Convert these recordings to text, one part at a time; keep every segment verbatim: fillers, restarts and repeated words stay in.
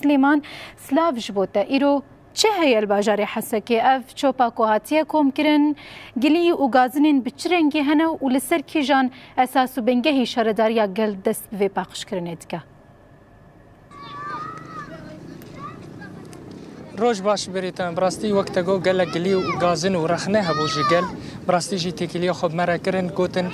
Silêman, silav ji bo te. Îro çi heye li bajarê Hesekê? Ev çopa ku hatiye komkirin, gilî û gazinên bi çi rengî hene û li ser kîjan esas û bingehî şaredariya gel dest bi vê paqijkirinê dike? Roj baş berî te. Bi rastî wek te got, gelek gilî û gazin û rexne hebû ji gel. Bi rastî jî têkiliya xwe bi me re kirin, gotin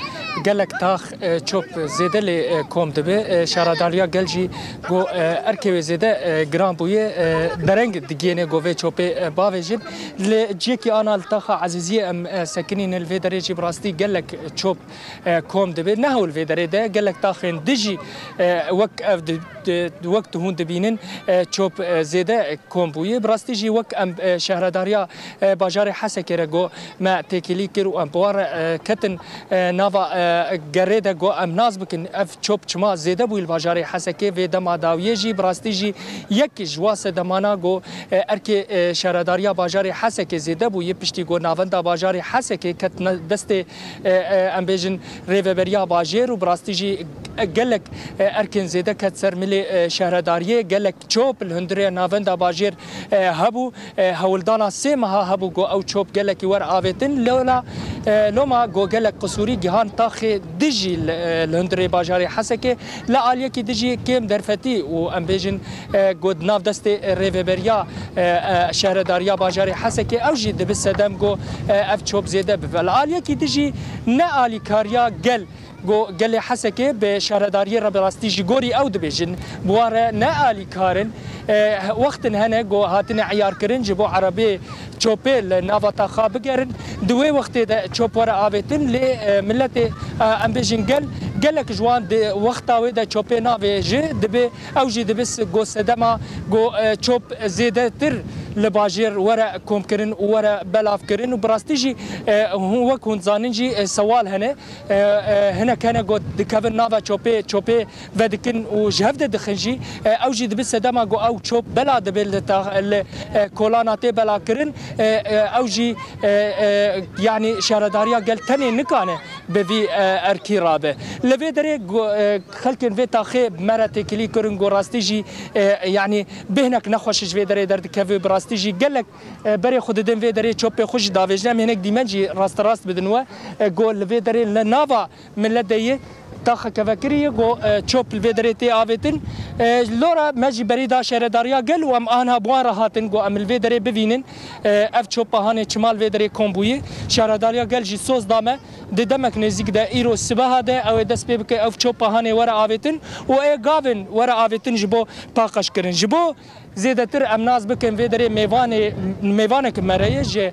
gelek tax, e, çop zêde lê, e, kom dibe. E, şaredariya gel jî got, e, erkê wê zêde, e, giran bûye, e, dereng digihêne got vê çopê, e, bavêjin. Li cihekî ana li taxa Ezîziyê em, e, sekinîne, li vê derê jî bi rastî gelek çop, e, kom dibe. Ne hewl vê derê de gelek taxên dijî, e, wek ev di, di, wek tu hûn dibînin, e, çop, e, zêde kom bûye. Bi rastî jî wek em, e, şehredariya, e, bajarê Hesekê re got, me têkilî kir û em bi wan re, e, ketin, e, nava, e, gerê de got, em nas bikin ev çop çima zêde bûye li bajarê Hesekê. Vê dema dawiyê jî bi rastî jî yek ji wa sedemana got, e, erkê, e, şehredariya bajarê Hesekê zêde bûye, piştî got navenda bajarê Hesekê ketine destê, e, e, em bêjin rêveberiya bajêr û bi rastî jî gelek, e, erkên zêde ket ser milê, e, şehredariyê, gelek çop li hundirê navenda bajêr, e, hebû. E, hewldana sê meha hebû ku ew çop gelekî were avêtin. Lewla, e, loma ku gelek qisûrî gihan taxê dijî li, e, li hundirê bajarê Hesekê, li aliyekî dijî kêm derfetî û em bêjin, e, ku di nav destê rêveberiya, e, e, şehredariya bajarê Hesekê, ew jî dibi sedem ku, e, ev çop zêde bibe. Li aliyekî dijî ne alîkariya gel Go gelê Hesekê bi şaredariyê re bi rastî ji gorî ew dibêjin, bi wan re ne alîkar in. E, wextin hene go hatine eyarkirin ji bo erebê çopê li nava taxa bigerin. Di wê wextê de çop were avêtin, lê, e, miletê, e, em bêjin gel, gelek ji wan di wexta wê de çopê navêje, dibe ew jî dibe s-, go sedema go, e, çop zêdetir li bajêr were komkirin û were belavkirin û bi rastî jî, e, hûn, wek hûn dizanin jî, e, sewal hene. E, e, hinek hene ku dikevin nava çopê, çopê vedikin û ji hev de dixin jî. E, ew jî dibe sedema ku ew çop bela dibe li ta-, li, e, kolana tê belakirin. E, e, ew jî, e, e, yanî şaredariya gel tenê nikane bi vî, e, erkî rabe. Li vê derê ku, e, xelkên vê taxê bi me re têkilî kirin ku rastî jî, e, yanî bêhnek nexweş ji vê derê derdikeve, bi rastî jî gelek E, berê xwe didin vê derê çopê xwe jî davêjin. Em hinek dîmen jî rasterast bidin we. E, go li vê derê li nava millet de yê taxa kevekirî ye, go, e, çop li vê derê tê avêtin. E, lora me jî berî da şaredariya gel û em anha bi wan re hatin, go em li vê derê bivînin. E, ev çopa hanê çima li vê derê kom bûyî. Şaredariya gel jî soz da me. Di demek nêzîk de îro sibeha de ew ê dest pê bike ev çopa hanê were avêtin û ê gavên were avêtin ji bo paqeşkirin. Ji bo Zêdetir em nas bikin vê derê mêvanê, mêvanek me re ye ji,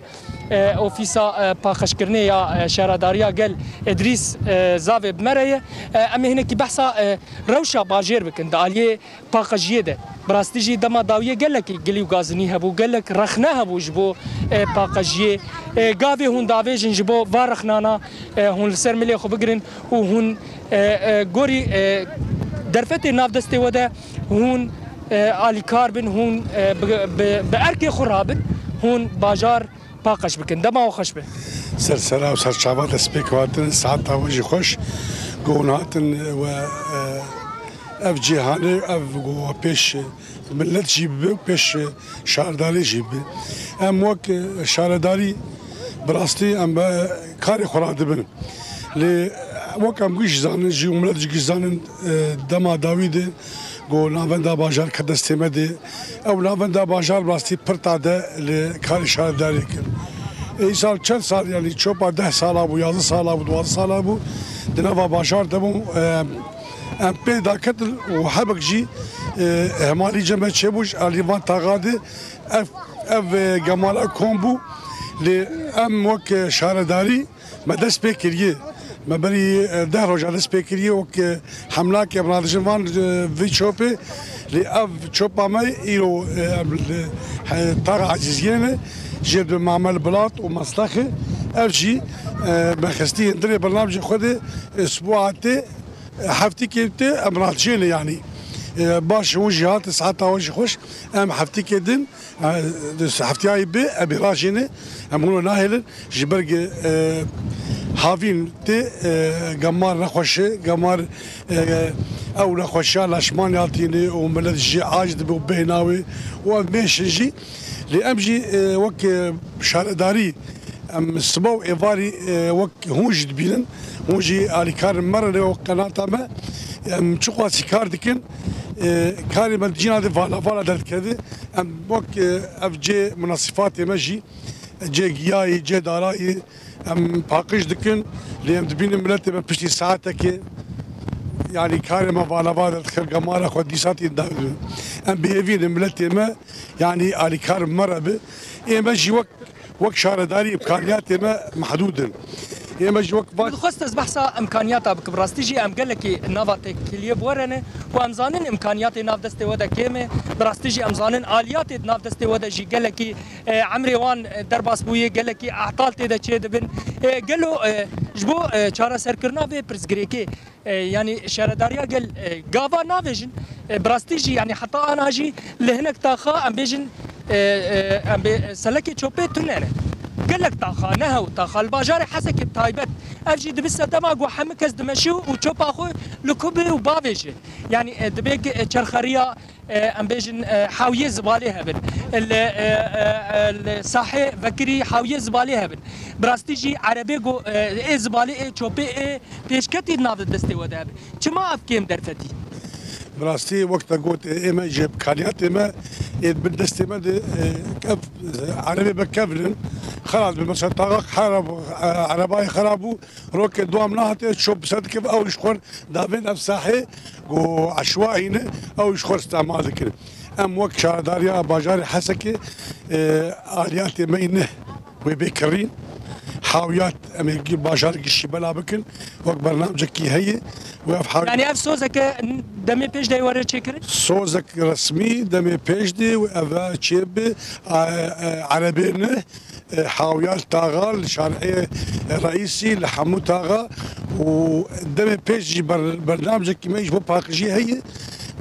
e, ofîsa, e, paqijkirinê ya, e, şaredariya gel Idrîs, e, Zavê bi me re ye. E, em ê hinekî behsa, e, rewşa bajêr bikin di aliyê paqijiyê de. Bi rastî jî dema dawiyê gelekî gilî û gazinî hebû, gelek rexne hebû ji bo, e, paqijiyê. E, gavê hûn davêjin ji bo va rexnana, e, hûn li ser milê xwe bigirin û hûn, e, e, gorî, e, derfetê nav destê we de hûn e, alîkar bin, hûn, e, bi, bi, bi erkê xwe rabin, hûn bajar paqij bikin. Dema we xweş be. Ser sera û ser çava destpêk hatin, saeta we jî xweş. Go hûn hatin, e, we, e, ev cîhanê, ev go pêş, e, millet jî bibe, pêş, e, şaredarî jî bibe. Em wek, e, şaredarî bi rastî em bi karê xwe radibin. Lê wek em giş zanin jî û milet jî giş zanin, e, dema dawî de ku navenda bajar ke destê me de, ew navenda bajar bi rastî pir tade li karê şaredarî kir. E, îsal çend sal, yanî çopa deh sala bû, yazdeh sala bû, duwazdeh sala bû, di nava bajar de bû. E, em pê daketin û hebek jî, e, hemalî cem me çêbû ji alî van taxa de ev, ev, e, gemala kom bû. Lê em wek, e, şaredarî me dest pê kiriye. Me berî, e, deh roja dest pê kiriye wek, e, hemlakê em radijin van, e, vî çopê. Lê ev çopa me îro, e, em li, he, taxa Ezîziyê ne. Jê bi Mamel Bilat û Meslexê. Ev jî, e, me xistî hindirê bernamjê xwe de, e, sbuha tê, e, heftîkê tê em radijêne yanî. E, baş hûn jî hatin, saeta we jî xweş. Em heftîkê din, e, heftiyayê bi, em ê rajêne, em hûn nahêlin. Ji ber ku, e, Havîn tê, e, gemar nexweş e, gemar, e, ew nexweşiya leşman ya tîne û milet jî ac dibe û bêhna wê û ev mêşin jî. Lê em jî, e, wek, e, şaredarî, em siba û êvarî, e, wek hûn jî dibînin, hûn jî alîkarên me re ne wek qenata me, em çiqasî kar dikin, e, karê me di cîna de vala vala derdikeve, em wek, e, ev cê munasîfatê me jî, cê giyayî, cê darayî, em paqij dikin, lê em dibînin miletê me piştî saetekê, yanî karê me vala va derdixin, gemara xwe dîsa tî derdin. Em bi hêvî ne miletê me, yanî alîkar me re bi. Ê me jî wek, wek şaredarî îmkaniyatê me mehdûd in. Ê me jî wek va- Min dixwest ez behsa îmkaniyata bikim. Rastî jî em gelekî nava têkiliyê bi we re ne. Ku em zanin îmkaniyatê nav destê we de kêm e. Bi rastî jî em zanin aliyatê di nav destê we de jî gelekî, e, emrê wan, e, derbas bûye, gelekî ehtal tê de çê dibin. E, gelo, e, ji bo, e, çareserkirina vê pirsgirêkê, e, yanî şaredariya gel, e, gava navêjin, e, bi rastî jî, yanî heta ana jî li hinek taxa em bêjin, e, e, em bê selekê çopê tune ne. Gelek taxa, ne hew taxa, li bajarê Hesekê bi taybet. Ev jî dibe sedema ku hemû kes dimeşe û çopa xwe li ku be û bavêje. Yanî, e, dibe ki, e, çerxeriya, e, em bêjin, e, hawiyê zibalê hebin. Li, e, e, e, li sahê vekirî hawiyê zibalê hebin. Bi rastî jî erebê ku, e, ê zibalê, ê çopê, ê pêşketî di nav destê we de hebe. Çima ev kêm derfetî? Bi rastî wek te got, ê me ji imkaniyatê me, ê di bin destê me de, e, ev, e, erebê me kevin in. Xera dibe, mesela taxa xera bû, e, erebayê xera bû, rokê dua min nehate, çop bi ser dikeve, ew ji xwe davên ev sahê ku eşwa hîne, ew ji xwe îstemal dikin. Em wek şaredariya bajarê Hesekê, e, aliyatê me yî ne wê bê kirîn. Hawiyat em ê gi-, bajar gişî bela bikin. Wek bernamcekî heye û ev hawiyat. Yanî ev sozeke demê pêş de were çêkirin? Sozek resmî demê pêş de û ev çê bi, a, e, erebê ne. E, Hawiyal Taxa, li Şarê Reîsî, li Hemû Taxa û demê pêş jî ber-, bernamcekî me ji bo paqijî heye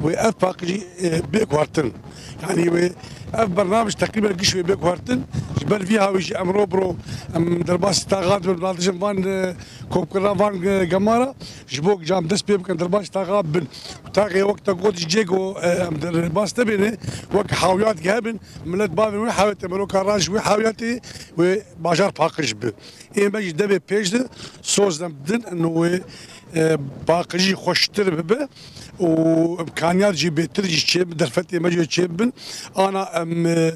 wê ev paqijî, e, bê guhertin. Yanî wê ev bernamij teqrîben giş wê bê guhertin. Ji ber vî hawî jî em ro bi ro em derbasî taxa dibin, navdijin van, e, kopkirina van, e, gemara ji bo cam dest pê bikin derbasî taxa bin. Taxê wek te got jî cê ku, e, em derbas tebêne wek hawiyat hebin. Milet bavê wê hawiyetê, miroka raj wê hawiyetê wê bajar paqij bi. Ê me jî demê pêş de soz dem din ino wê, e, paqijî xweştir bibe û imkaniyat jî bêtir jî çê, derfetê me jî çê bibin. Ana em, e,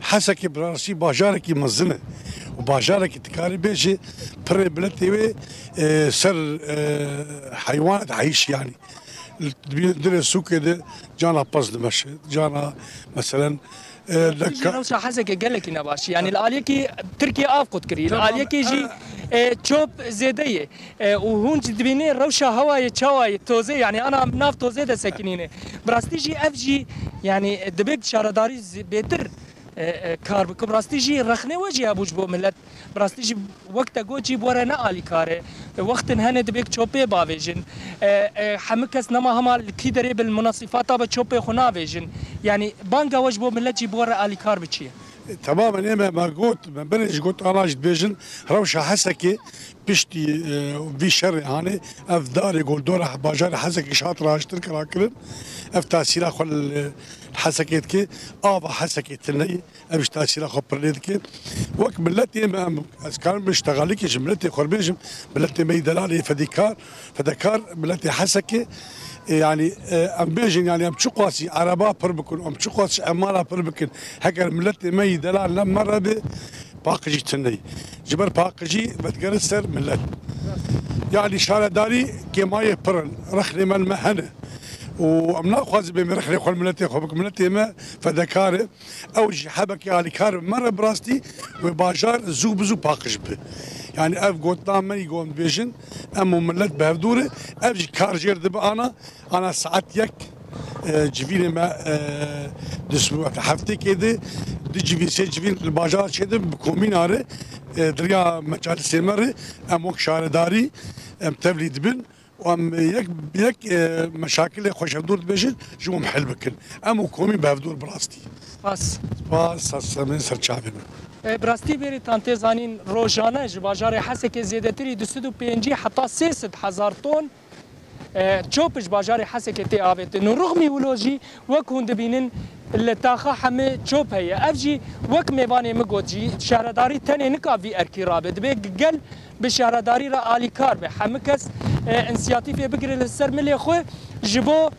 Hesekê bi rastî bajarekî mezin e û bajarekî dikarî bêjî pirê miletê wê, e, ser, e, heywanet heyş yanî. Dibînin dilê sûkê de cana pez dimeşe, cana meselen, e, Jî leka- rewşa Hesekê gelekî nebaş e. Yanî li aliyekî Tirkiye av qut kirî, li Tamam, aliyekî jî, e, e, çop zêde ye. E, û hûn jî dibînî rewşa hewayê çawa ye, tozê, yanî ana em nav tozê de sekinîne. Bi rastî jî ev jî, yanî, e, dibe şaredarî zî-, bêtir, e, e, kar bike. Bi rastî jî rexnê we jî hebû ji bo milet. Bi rastî jî wek te got jî bi we re ne alîkar e. Wextin hene dibê çopê bavêjin. E, e, hemû kes nema hema li kî derê bi li munasîfata be çopê xwe navêjin. Yanî banga we ji bo milet jî bi we re alîkar bi çi ye? E, temamen ê me, me got, me berê jî got, ana jî dibêjin, rewşa Hesekê piştî, e, vî şerê hanê, ev darê ku li dora bajarê Hesekê ji hat raştir kira kirin, ev tasîra xwe li, li Hesekê dike, ava Hesekê tune ye. Ev ji tasîra xwe pirlê dike. Wek miletê me, em, ez karim bi ştexalikê ji miletê xwe bêjim, miletê me yî delalê fedîkar, fedekar, miletê Hesekê, e, yanî, e, em bêjin, yanî em çiqasî ereba pir bikin, em çiqasî emara pir bikin, heger miletê me yî delal ne me re bi, paqijî tune ye. Ji ber paqijî vedigere ser milet. Yanî şaredarî kêmayê pir in, rexnê me li me hene. Û em naxwazin bê me rexnê xwe li miletê xwe bikin. Miletê me fedekar e. Ew jî hebekê alîkar bi me re bi rastî wê bajar zû bi zû paqij bi. Yanî ev gotina me yî got bêjin, em û milet bi hevdû re, ev jî kar jêr dibe ana, ana saet yek, e, civînê me, e, di sibû heftêkê de du civîn, sê civîn li bajar çêdin bi komîna re, e, di riya mecalisê me re em wek şaredarî em tevlî dibin. Û em yek bi yek, e, meşakilê xwe ji hevdûr dibêjin, ji bo em hel bikin. Em û komî bi hevdûr bi rastî. Spas. Spas, ser serê min, ser çavê min. E, bi rastî bêrîtan tê zanîn rojane ji bajarê Hesekê zêdetirî du sed û pêncî heta sê sed hezar ton e, çop ji bajarê Hesekê tê avêtin. Û rixmî wilo jî wek hûn dibînin li taxa hemî çop heye. Ev jî wek mêvanê min got jî şehredarî tenê nika vî erkî rabe. Dibê gel bi şehredarî re alîkar be. Hemî kes e, însiyatîfê bigire li ser milê xwe ji bo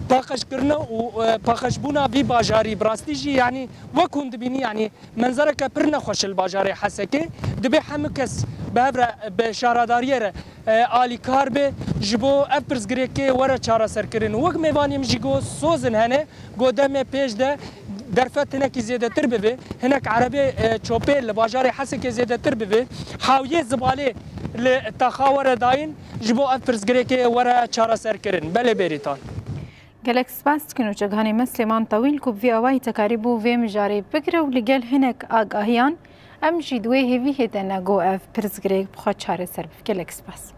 paqijkirina û e, paqijbûna vî bajarî. Bi rastî jî yanî wek hûn dibînî yanî menzereke pir nexweş li bajarê Hesekê. Dibê hemû kes bi hev re bi şaradariyê re e, alîkar be ji bo ev pirsgirêkê were çareserkirin. Wek mêvanê min jî got soz in hene, got demê pêş de derfet hinekî zêdetir bibe, hinek erebê e, çopê li bajarê Hesekê zêdetir bibe, hawiyê zibalê li taxa were dayîn ji bo ev pirsgirêkê were çareserkirin. Belê bêrîtan. Gelek spas dikin û çekhanê me Silêman Tewîl ku bi vî awayî tekarî bû vê mijarê bigire û li gel hinek agahiyan em jî di wê hêvîhê de ne ku ev pirsgirêk bi xwe çareser bibe. Gelek spas.